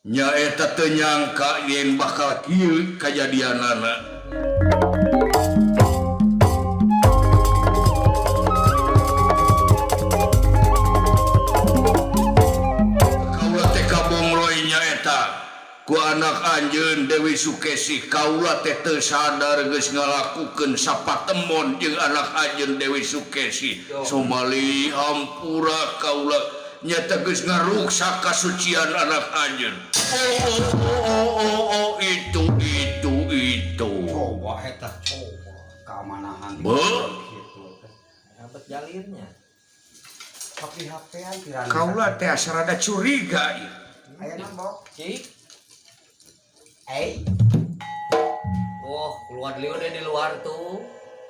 Nyaeta teu nyangka yen bakal kieu kajadianana. Kaula teh kabongroy nyaeta ku anak anjeun Dewi Sukesi kaula teh teu sadar geus ngalakukeun sapatemon jeung anak anjeun Dewi Sukesi. Somali hampura kaula nyata geus ngaruksak kasucian anak anjeun. Oh oh oh oh oh oh itu itu itu. Coba eta coba keamanahan Beuh. gitu teh. Rambut jalirnya. HP-HP-an tirani. Kaula teh asa rada curiga ieu. Aya nambok. Cik. Eh, Wah, keluar liu deh di luar tuh.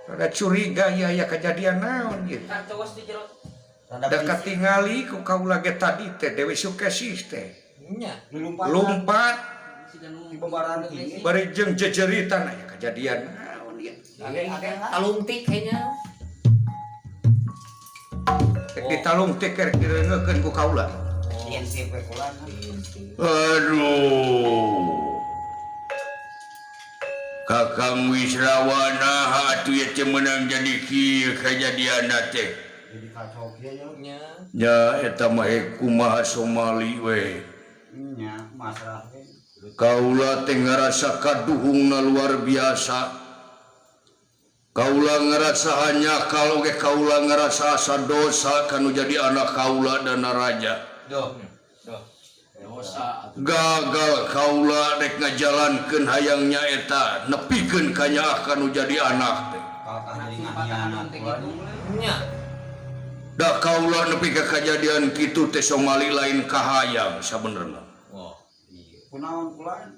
Rada curiga ieu aya kejadian naon ieu. Kan cowok di jero. Rada Da katingali ku kaula ge tadi teh Dewi Sukesi teh. Nya. Lumpat Lumpat di bebaran ini. Bari jeung jejeritan aya kejadian naon ieu. Talungtik kayaknya. Rek ditalungtik rek direungekeun ku kaula. Intip we kula. Aduh. Kakang Wisrawana atuh ieu teh meunang jadi kieu kajadianna teh. Jadi kacau kieu nya. Nya. Nya eta mah kumaha Somali we. Nya masalah we. Kaula teh ngarasa kaduhungna luar biasa. Kaula ngarasa hanya kalau ge kaula ngarasa asa dosa kanu jadi anak kaula dan raja. Duh. Duh. Dosa. Gagal kaula rek ngajalankeun hayangnya eta nepikeun kanyaah kanu jadi anak teh. Kalkah jadi ngahianat kula. Nya. Da kaula nepi ka kajadian kitu teh Somali lain kahayang sabenerna. Wah, iya. Kunaon kula?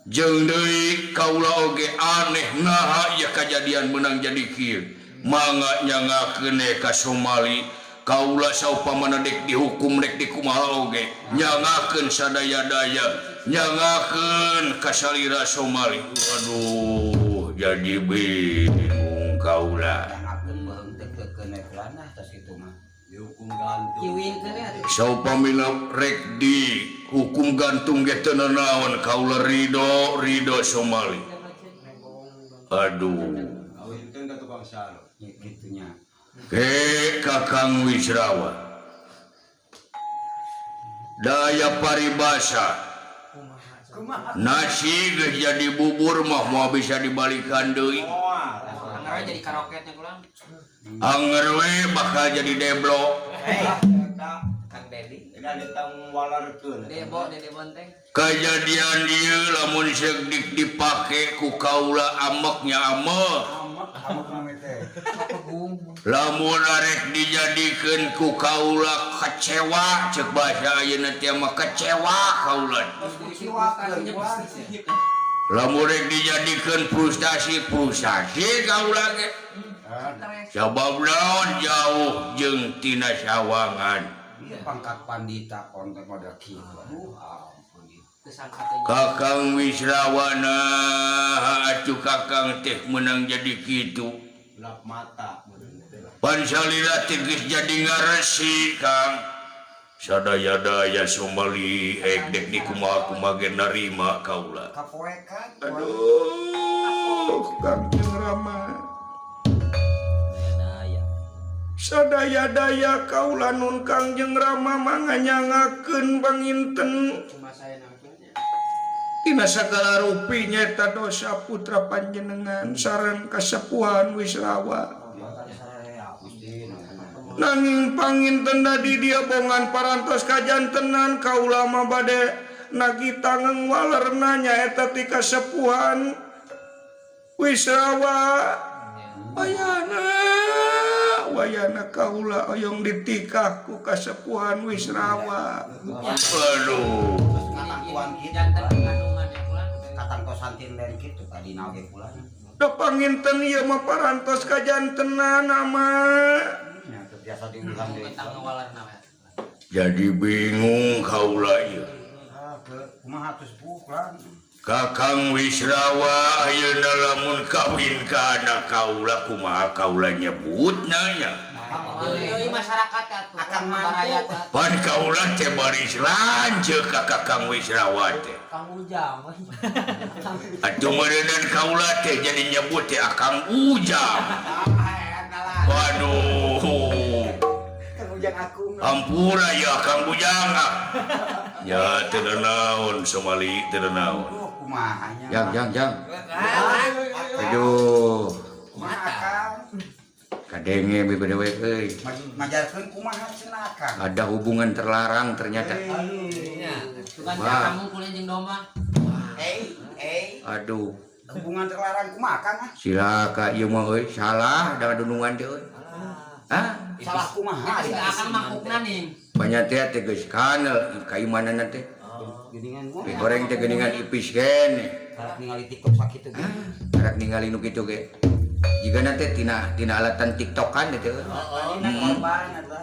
Jeung deui kaula oge aneh naha ieu kajadian meunang jadi kieu. Mangga nyangakeun ka Somali kaula saupamana dek dihukum rek dikumaha oge nyangakeun sadaya-daya nyangakeun ka salira Somali. Waduh, jadi bingung kaula. Nyangakeun beuheung teh keukeun we kula nah tos kitu mah. Dihukum gantung. Kiwinkeun atuh. Saupamina rek dihukum gantung ge teu nanaon kaula ridho ridho Somali. Aduh. Kawinkeun ka tukang saro. Ya kitunya. Ke Kakang Wisrawa. Daya paribasa. Nasi geus jadi bubur mah moal bisa dibalikan deui. Moal. Anggar jadi karoketnya kurang. Anger we bakal jadi deblok. Hei, Kang Dedi. Tinggal ditangwalarkeun. Debo, Dede Bonteng. Kajadian ieu lamun seuk dipake ku kaula ameknya amek. Amek, amek mah teh. Lamun arek dijadikeun ku kaula kecewa cek bahasa ayeuna teh mah kecewa kaula. Kecewakeun kula. Lamun rek dijadikeun frustasi frustasi kaula ge. Sabab naon jauh jeung tina sawangan. Ieu pangkat pandita konten pada kieu. Aduh, ampun ieu. Kakang Wisrawana atuh kakang teh meunang jadi kitu. Gelap mata meureun teh. Pansalira teh geus jadi ngaresi Kang. Sadaya-daya Somali ek dek di kumaha-kumaha ge narima kaula. Kapoekan. Aduh, Kang Jeung Rama. Daya. Sadaya-daya kaula nun Kang Jeung Rama manganyangakeun panginten. Tina sagala rupi nyaeta dosa putra panjenengan sareng kasepuhan Wisrawa. Nanging panginten di dia bongan parantos kajantenan kaula mah bade nagi tangeng walerna nyaeta ti kasepuhan Wisrawa. Wayana wayana kaula oyong ditikah ku kasepuhan Wisrawa. Aduh. Ngatakuan kitu. Jantan kandungannya pulang. Katangtosan tin lain kitu tadina oge kula. Da panginten ieu mah parantos kajantenan ama. Nya teu biasa diulang deui. Tentang ngawalarna we. Jadi bingung kaula ieu. Ah, ke kumaha atuh sepuh kula. Kakang Wisrawa ayeuna lamun kawin ka anak kaula kumaha kaula nyebutna nya. Deui masyarakat atuh. Akang mantu. Pan kaula teh baris lanceuk ka Kakang Wisrawa teh. Kang Ujang. Atuh meureunan kaula teh jadi nyebut teh Akang Ujang. Waduh. Kang Ujang aku. Ampura ya Kang Ujang. Ya teu naon Somali teu naon. Aduh, kumaha nya. Jang jang jang. Aduh. Kumaha Akang? Kadenge bebe dewe euy. Majarkeun kumaha cenah Akang? Ada hubungan terlarang ternyata. Nya, bukan Wah. kamu kuliah jeung domba. Eh, Aduh. Hubungan terlarang kumaha Akang ah? Silaka ieu mah euy, salah da dunungan teh euy. Hah? Salah kumaha Eta ya? akang mangkukna nih. Banyak teh teh geus kanel kaimanana teh. Geuningan mah. Goreng teh geuningan ipis keneh. Karek ningali TikTok sakitu ge. Karek ningali nu kitu ge. Jigana teh tina tina alatan TikTokan teh euy. Dina korban eta.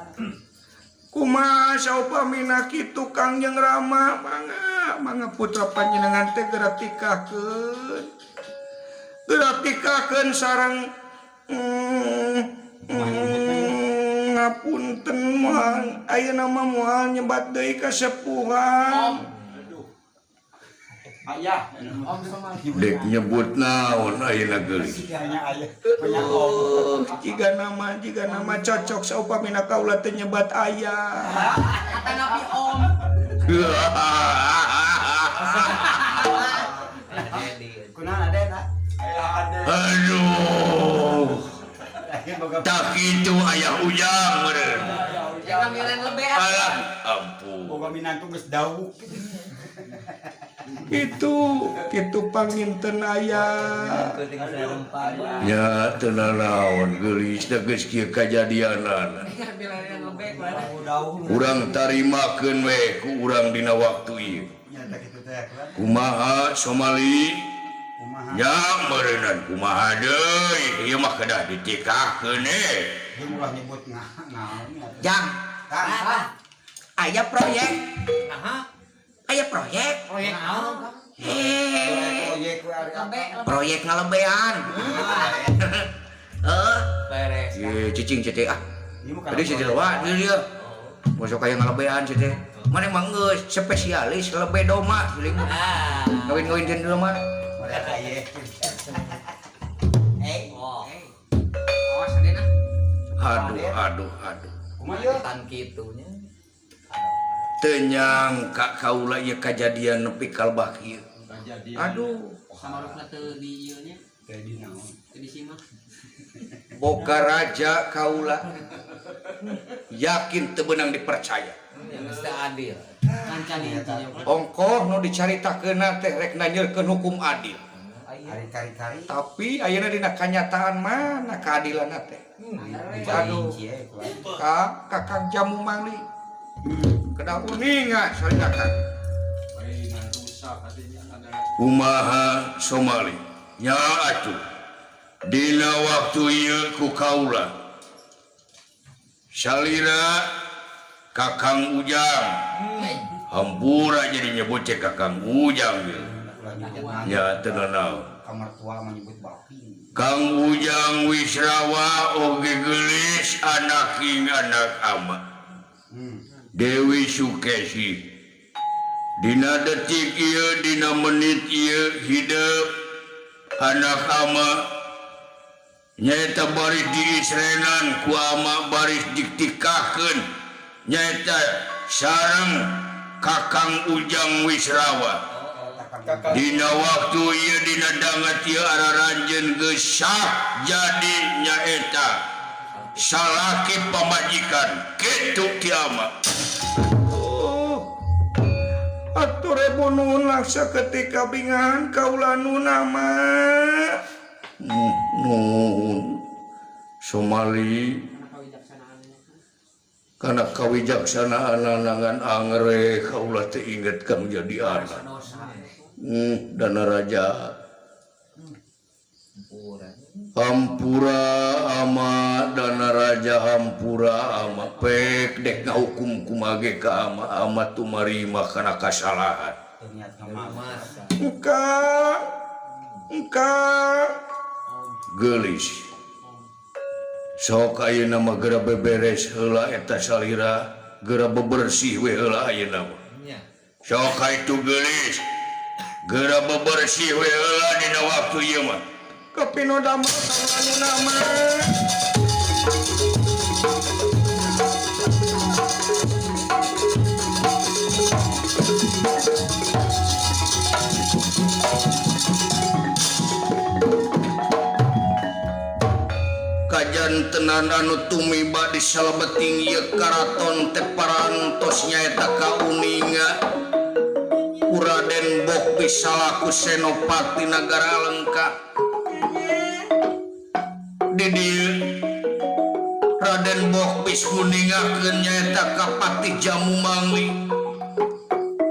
Kumaha saupamina kitu Kang jeung Rama mangga mangga putra panjenengan teh geura tikahkeun. Geura tikahkeun sareng ngapunten moal ayeuna mah moal nyebat deui kasepuhan. Ayah. Om Somali. Dek nyebut naon ayeuna geulis. Hanya ayah banyak om. Jika nama cocok saupamina kaula teh nyebat ayah. Atanapi Om. Kunaon ada eta? Ayah ada. Aduh. Akhir boga Tak itu ayah Ujang meureun. Jangan milen lebih ah. Alah, ampun. boga minantu geus dawuk. Itu kitu panginten ayah. Ya teu nanaon geulis da geus kieu kajadianana. Milen lebih kuana. Urang tarimakeun we ku urang dina waktu ieu. Nya tah kitu teh Kumaha Somali? Kumaha? Ya meureunan kumaha deui ieu mah kedah ditikahkeun eh. Jeung ulah nyebut naon nya. Jang, Kang, aya proyek, Naha? aya proyek. Proyek naon? Kang? Eh, proyek we ari Lebe, lebe. proyek ngalebean. Heeh. Beres. Ye, cicing cicing ah. Ieu mah Tadi si Jawa dia dia. Masuk kaya ngalebean sih teh. Mana emang geus spesialis lebe doma suling. Ah. Ngawin-ngawin jeung doma. Mereka ye. Eh, Oh, Awas adena. Aduh, aduh, aduh. kumaha ieu? tan kitunya. Teu nyangka kaula ieu kajadian nepi kalbah ieu. Kajadian. Aduh, Samarukna teu di ieu nya, Teh di naon? teu di simak. boga raja kaula. Yakin teu beunang dipercaya. Yang mesti adil. Kancan intinya. Ongkoh nu dicaritakeunna teh rek nanyeurkeun hukum adil. Ari kari-kari. Tapi ayeuna dina kanyataan mana keadilanna teh? Aduh. Ka Kakang Jamu Mangli. Kedah uninga salira Kang. Mainan rusak artinya ada. Kumaha Somali? Nya atuh. Dina waktu ieu ku kaula. Salira Kakang Ujang. Hampura jadi nyebut teh Kakang Ujang ieu. Ulah nyebut naon. Nya teu nanaon. Kamar tua mah nyebut bapin. Kang Ujang Wisrawa oge geulis anak ing anak ama. Dewi Sukesi. Dina detik ieu dina menit ieu hidup anak ama nyaeta baris diisrenan ku ama baris ditikahkeun nyaeta sareng Kakang Ujang Wisrawa. Dina waktu ieu dina danget ieu araranjeun geus sah jadi nyaeta salaki pamajikan kitu ti ama. Oh, atur ribu nuhun laksa ketika bingahan kaula nu nama. Nuhun Somali kana kawijaksanaan ngan angre kaula teh inget kang jadi anak. Dana raja Hampura ama dana raja hampura ama pek dek ngahukum kumage ka ama ama tumarima kana kasalahan. Engka engka geulis. Sok ayeuna mah geura beberes heula eta salira, geura bebersih we heula ayeuna mah. Nya. Sok itu geulis. Geura bebersih we heula dina waktu ieu mah. Kepino damel kaula nu nama. Kajantenan anu tumiba di salebeting ieu karaton teh parantos nyaeta kauninga ku Raden Bokpi salaku Senopati Nagara Alengka. Di dieu Raden Bokpis nguningakeun nyaeta ka Patih Jamu Mangli.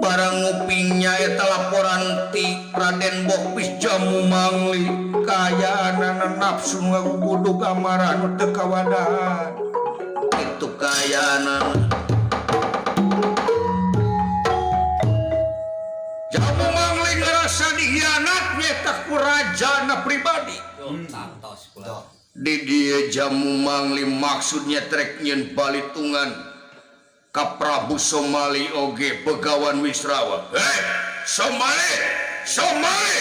Barang nguping nyaeta laporan ti Raden Bokpis Jamu Mangli kaayaanana nafsu ngagugudug amarah nu teu kawadahan. Itu kaayaanana. Jamu Mangli ngerasa dihianat nyaeta ku rajana pribadi. Santos kula. Di dieu Jamu Mangli maksudnya trek nyeun balitungan ka Prabu Somali oge Begawan Wisrawa. Hei, Somali, Somali.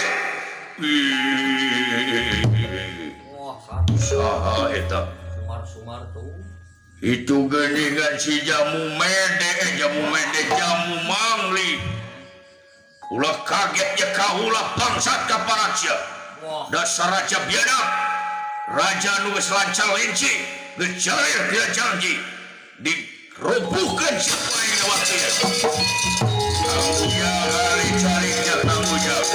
Wah, satu. Saha eta? Sumar-sumar tuh. Itu geuningan si Jamu Mede, Jamu Mede, Jamu Mangli. Ulah kaget ya kaulah bangsat ka paraja. Wah. Dasar raja biadab. Raja nu geus lancar linci, geus jalir dia janji. Dirobohkan siapa yang waktu ya. Tanggung jawab, cari tanggung jawab.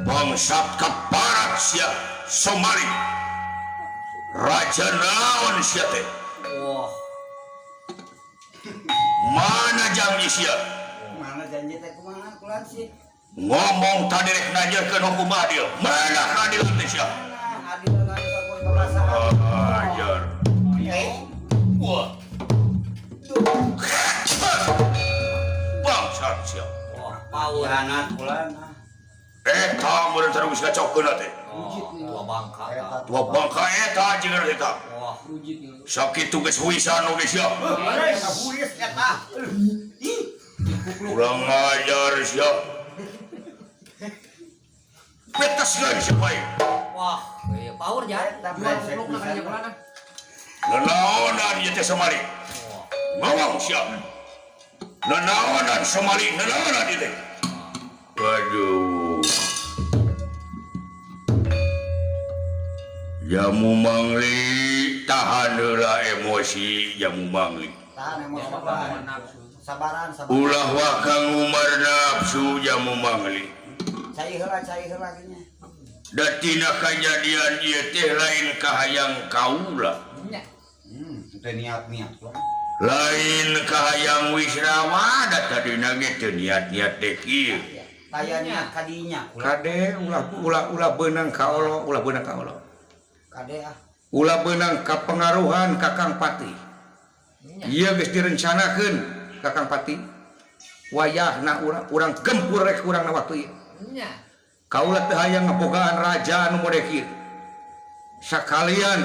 Bangsat keparat sia Somali. Raja naon sia teh? Wah. Mana janji sia? Mana janji teh kumaha kulan sih? Ngomong tadi rek nanyakeun hukum adil. Mana keadilan teh sia? Mana adil ataupun perasaan? Ajar. Wah. Bangsat sia. Wah, power. Hianat kulan. Eta meureun terus ngacokeun teh. Tua bangka. Tua bangka eta jeung eta. Wah, sakitu geus huisan oge sia. Huis eta. Ih, kurang ajar sia. Betaskeun sia bae. Wah, ieu power jan. Jual kuplukna ka dinya kulana. Nanaonan ieu teh Somali. Ngomong sia. Nanaonan Somali, nanaonan ieu teh. Waduh. Jamu Mangli tahan heula emosi Jamu Mangli. Tahan emosi. Sabaran, sabaran. Ulah waka ngumar nafsu Jamu Mangli. Cai heula nya. Da tina kajadian ieu teh lain kahayang kaula. Nya. Teu niat-niat. Lain kahayang Wisrawa da tadina ge teu niat-niat teh kieu. Taya niat kadinya. Kade ulah ulah beunang ka Allah, ulah beunang ka Allah. Kade ah. Ulah beunang ka pengaruhan Kakang Pati. Ieu geus direncanakeun Kakang Pati. Wayahna urang gempur rek urangna waktu ieu. Nya. Kaula teu hayang ngabogaan raja anu mode kieu. Sakalian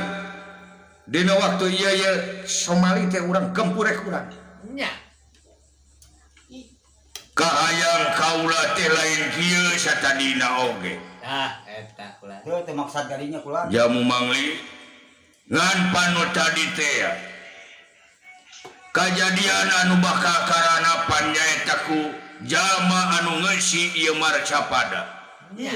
dina waktu ieu ieu Somali teh urang gempur rek urang. Nya. Kahayang kaula teh lain kieu satadina oge. Tah eta kula. Teu teu maksad kadinya kula. Jamu Mangli ngan panu tadi teh ya. Kajadian anu bakal karanapan nyaeta ku jalma anu ngeusi ieu marcapada. Nya.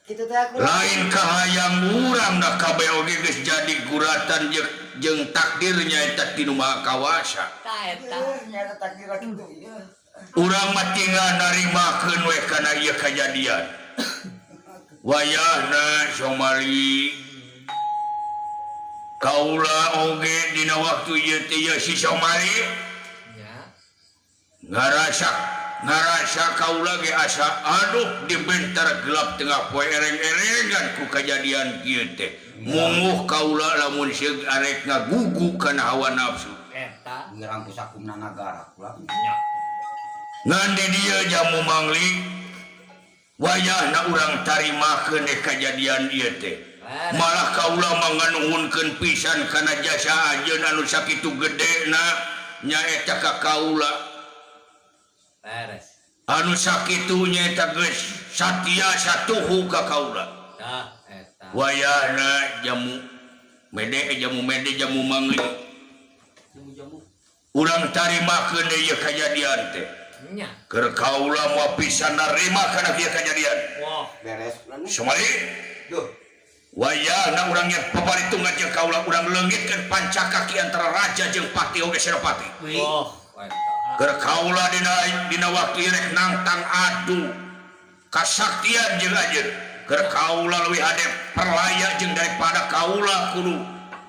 Kitu teh aku. Lain kahayang urang da kabeh oge geus jadi guratan jeung takdirnya eta ti Nu Maha Kawasa. Tah eta. Nya eta takdir kitu ieu. Urang mah tinggal narimakeun we kana ieu kajadian. Wayahna Somali kaula oge dina waktu ieu teh ieu si Somali Nya. Ngarasa kaula ge asa aduh dibentar gelap tengah poe ereng-erengan ku kajadian kieu teh. Munguh kaula lamun seug arek ngagugu kana hawa nafsu. Eta. Ngerang ku sakumna nagara kula. Nya. Ngan di dieu Jamu Mangli wayahna urang tarimakeun kajadian ieu teh. Malah kaula manganuhunkeun pisan kana jasa anjeun anu sakitu gedena nyaeta ka kaula. Beres. Anu sakitu nyaeta geus satia satuhu ka kaula. Tah eta. Wayahna jamu mede jamu mede jamu mangli. Jamu-jamu. Urang tarimakeun ieu kajadian teh. Nya. Keur kaula moal bisa narima kana ieu kajadian. Wah, Beres. Somali. Duh. Wayahna urang nya paparitungan jeung kaula urang leungitkeun pancakaki antara raja jeung pati oge senopati. Wah, eta. Keur kaula dina waktu ieu rek nangtang adu kasaktian jeung anjeun. Keur kaula leuwih hade perlaya jeung daripada kaula kudu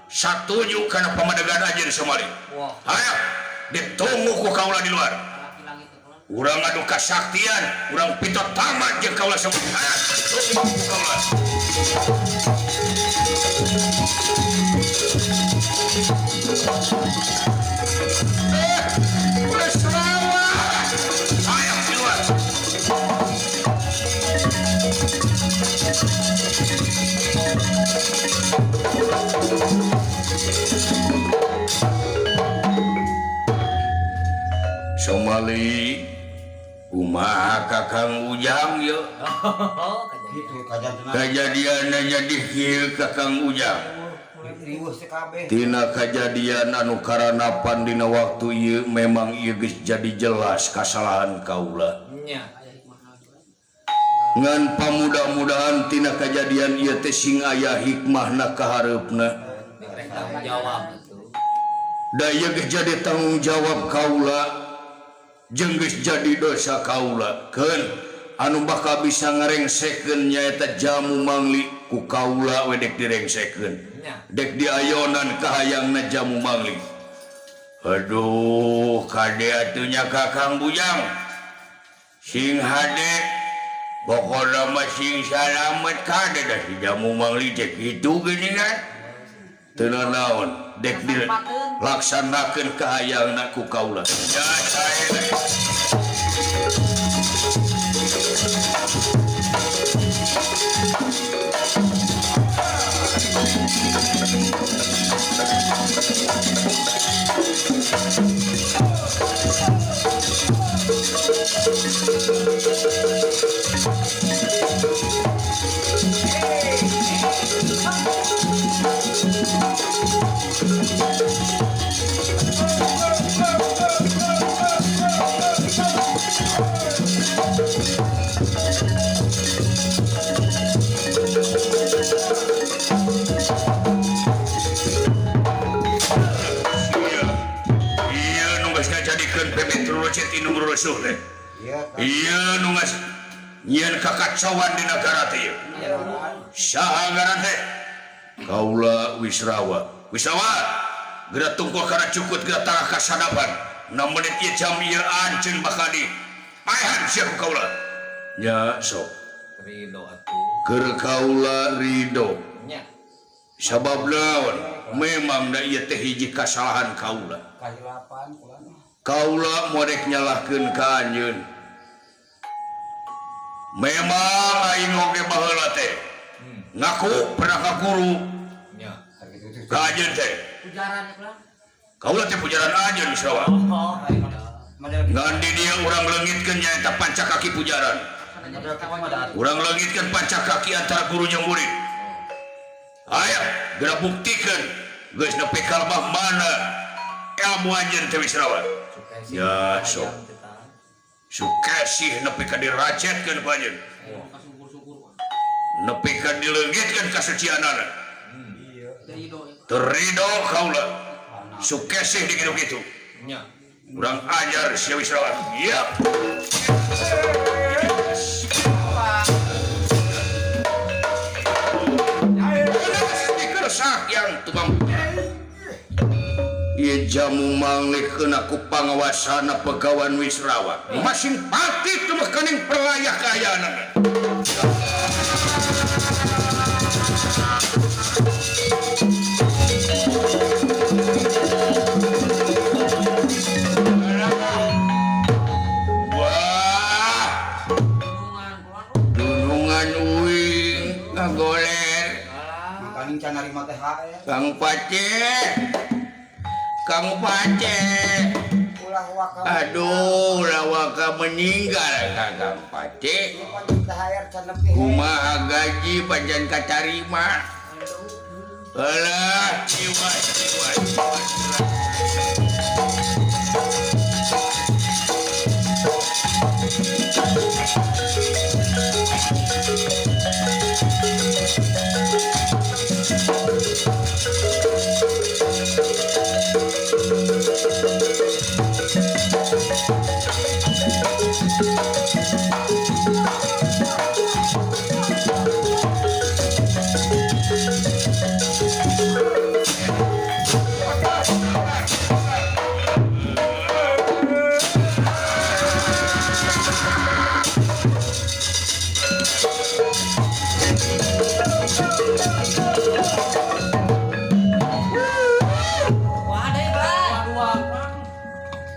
satuju kana pamadegan anjeun Somali. Wah. Hayo ditunggu ku kaula di luar. Urang adu kasaktian, urang pitot tamat jeung kaula semua. Hayo tunggu ku kaula. Ayo keluar. Somali kumaha Kakang Ujang ye? Kitu kajadian. Kajadianna jadi kieu Kakang Ujang. Riweuh sakabeh. Tina kajadian anu karanapan dina waktu ieu memang ieu geus jadi jelas kasalahan kaula. Nya. Ngan pamudah-mudahan tina kajadian ieu teh sing aya hikmahna kahareupna. Rek tanggung jawab atuh. Da ieu geus jadi tanggung jawab kaula jeung geus jadi dosa kaula. Keun anu bakal bisa ngarengsekeun nyaeta Jamu Mangli ku kaula we dek direngsekeun. Dek diayonan kahayangna Jamu Mangli. Aduh, kade atunya Kakang Bujang. Sing hade pokona mah sing salamet kade da si Jamu Mangli teh kitu geuningan. Teu nanaon dek dilaksanakeun kahayangna ku kaula. Ya sae. Iya nu geus nyieun kakacauan di nagara teh ieu. Saha ngaran teh? Kaula Wisrawa. Wisrawa, geura tungkul kana cukut geura tarah ka sadapan. 6 menit ieu jam ieu anjeun bakal di paehan sia ku kaula. Nya sok. Ridho atuh. Keur kaula ridho. Nya. Sabab naon? Memang da ieu teh hiji kasalahan kaula. Kahilapan kula mah. Kaula modek nyalahkeun ka anjeun. Memang aing oge baheula teh. Ngaku pernah ka guru. Nya. Ka anjeun teh. Pujaran kula. Kaula teh pujaran anjeun Wisrawa. Oh, Ngan di dieu urang leungitkeun nyaeta pancakaki pujaran. Urang leungitkeun pancakaki antara guru jeung murid. Aya, geura buktikeun geus nepi ka lebah mana ilmu anjeun teh Wisrawa. Ya sok. Sukesih nepi ka diracetkeun ku anjeun. Nepi ka dileungitkeun kasucianana. Teu rido kaula. Sukesih di kitu-kitu. Nya. Urang ajar sia Wisrawa. Yap. Yang tukang ieu jamu manglikeun ku pangawasana Begawan Wisrawa masing pati teu mekaning perlayah kaayaanana. Wah, dunungan uing ngagoler. Makaning can narima THR. Kang Pace, Kang Pace, Ulah waka. Aduh, ulah waka meninggal Kang Pace. THR can nepi. Kumaha gaji pajan katarima. Alah, jiwa jiwa jiwa.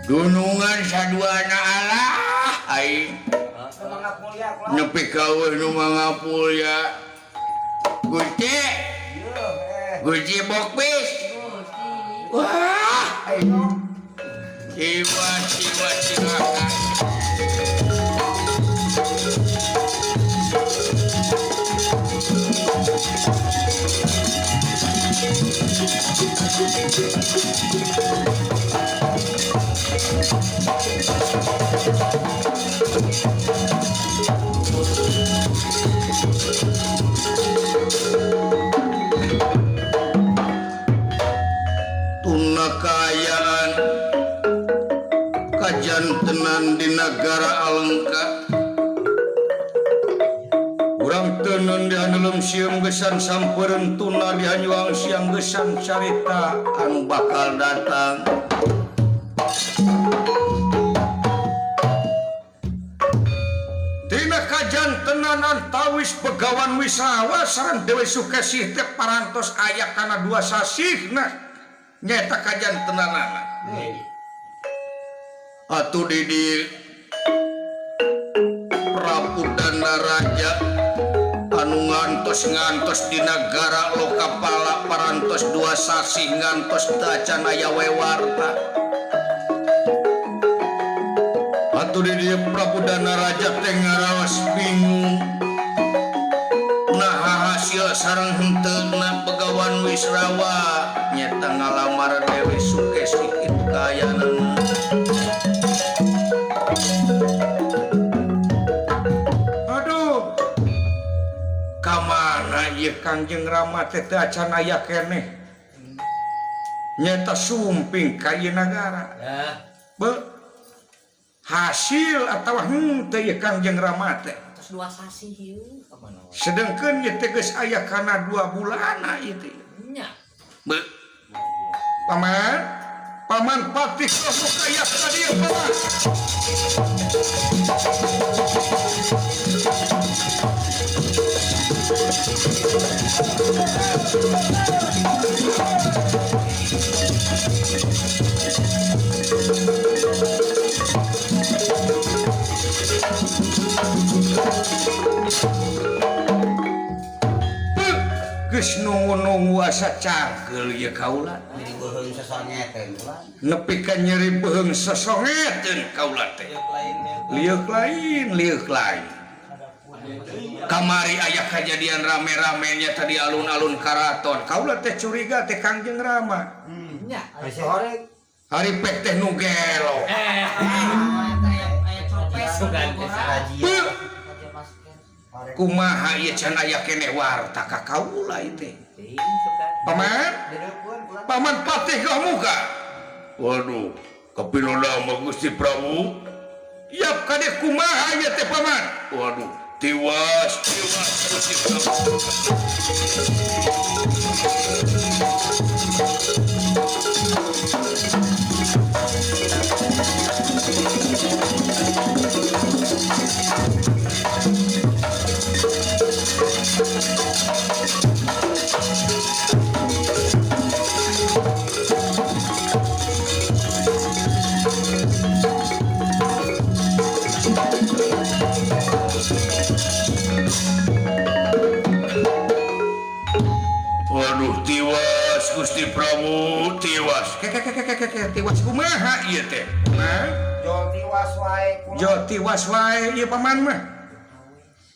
Dunungan saduana Allah aing nepi ka eueuh nu mangapulya Gusti Gusti bokpis wah jiwa jiwa jiwa Tuna kaayaan kajantenan di nagara Alengka urang teuneun di handelem sieum gesan sampeureun tuna di hanyuang siang gesan carita anu bakal datang. Dina kajantenan antawis Begawan Wisrawa sareng Dewi Sukesih teh parantos aya kana dua sasihna nyaeta kajantenanana. Atuh di Prabu Danaraja anu ngantos-ngantos di nagara Lokapala parantos dua sasih ngantos teu acan aya wewarta. Atuh di dieu Prabu Danaraja teh ngaraos bingung. Naha hasil sareng henteuna Begawan Wisrawa nyata ngalamar Dewi Sukesih kitu kaayaanana. Aduh, kamana ieu Kangjeng Rama teh teu acan aya keneh. Nyata sumping ka ieu nagara. Be hasil atawa henteu ieu Kangjeng Rama teh. Tos dua sasih ieu kamana wae. Sedengkeun ieu teh geus aya kana 2 bulanna ieu teh. Nya. Be Paman, Paman Patih sok aya ka dieu paman. Geus nunggu-nunggu asa cagel ieu kaula. Nyeri beuheung sesongeteun ulah. Nepi ka nyeri beuheung sesongeteun kaula teh. Lieuk lain, lieuk lain. Kamari aya kajadian rame-rame nya tadi alun-alun karaton. Kaula teh curiga teh Kangjeng Rama. Nya. Hari pek teh nu gelo. Aya copet. Razia. Kumaha ieu can aya keneh warta ka kaula ieu teh. Paman? Paman Patih Gamuka. Waduh, kapilona mah Gusti Prabu. Yap kade kumaha ieu teh paman? Waduh, tiwas tiwas Gusti Prabu. Waduh, tiwas Gusti Prabu, tiwas. Kekekekekeke tiwas kumaha ieu teh? Hah? Jo tiwas wae kumaha? Jo tiwas wae ieu paman mah.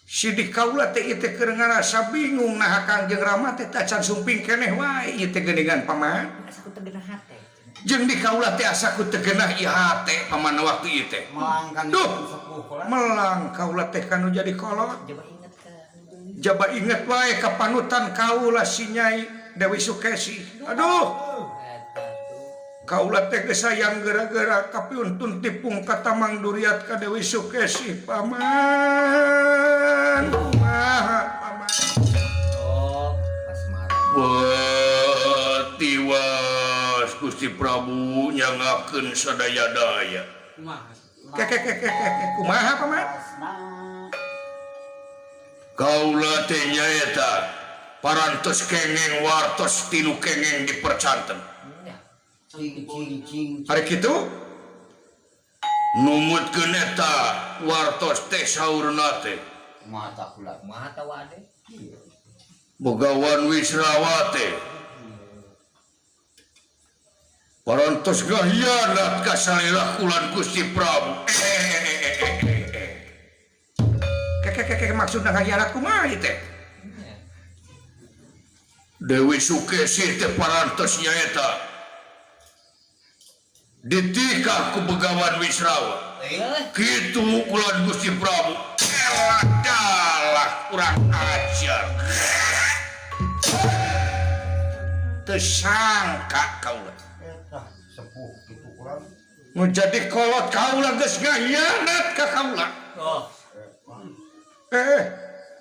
Sidik kaula teh ieu teh keur ngarasa bingung naha Kangjeng Rama teh tacan sumping keneh wae ieu teh geuningan paman. Asa ku teu genah hate. Jeung di kaula teh asa ku teu genah ieu hate paman waktu ieu teh. Melang kan sepuh kolot. Melang kaula teh kanu jadi kolot. Coba inget ka Jaba inget wae ka panutan kaula si Nyai Dewi Sukesi. Aduh. Kaula teh geus sayang gara-gara kapiuntun tipung ka Tamang Duriat ka Dewi Sukesi paman. Kumaha paman? Oh, asmara. Wah, tiwas Gusti Prabu nyangakeun sadaya-daya. Kumaha? Kekekekekeke kumaha paman? Kaula teh nyaeta parantos kengeng wartos tinu kengeng dipercanten. Cing cing cing. Hari kitu numutkeun eta wartos teh saurna teh. Mata kula. Kumaha ta wade? Begawan Wisrawa teh parantos gahianat ka salira kulan Gusti Prabu. Kekekekeke maksudna gahianat kumaha ieu teh? Dewi Sukesi teh parantos nyaeta ditikah ku Begawan Wisrawa. Kitu kulan Gusti Prabu. Elah dalah kurang ajar. Teu sangka kaula. Eta sepuh kitu kurang. Nu jadi kolot kaula geus ngahianat ka kaula. Oh.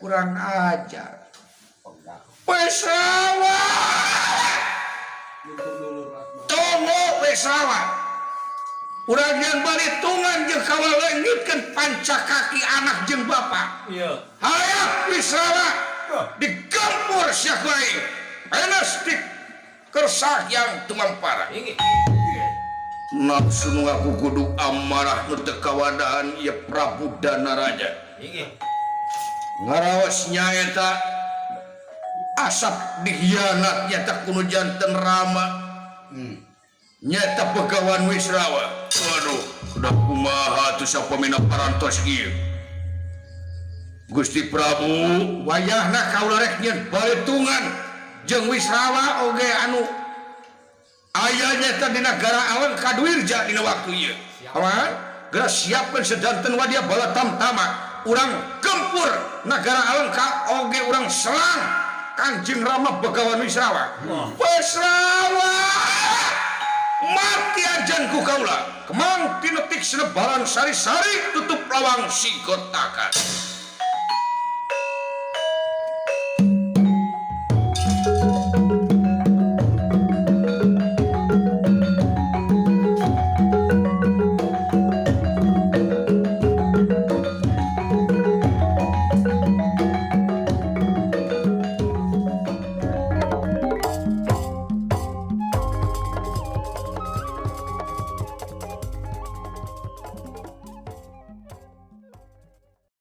Kurang ajar. Wisrawa. Tunggu Wisrawa. Urang yang balitungan jeung kaula leungitkeun pancakaki anak jeung bapak. Iya. Hayang Wisrawa digempur sia ku aing. Enes di kersah yang tumampara. Inggih. Nafsu nu ngaku kudu amarah nu teu kawadaan ieu Prabu Danaraja. Inggih. Ngaraos nyaeta asap dihianat nyata kuno janten Rama. Nyata Begawan Wisrawa. Waduh, udah kumaha tuh sapamina parantos ieu. Gusti Prabu wayahna kaula rek nyeun balitungan jeung Wisrawa oge anu aya nyata di nagara Alengka Dwirja dina waktu ieu. Paman, geura siapkeun sedanten wadia bala tamtama. Urang gempur nagara Alengka oge urang selang Kanjeng Rama Begawan Wisrawa. Wisrawa mati ajan ku kaula. Kemang tinetik senebaran sari-sari tutup lawang sigotakan.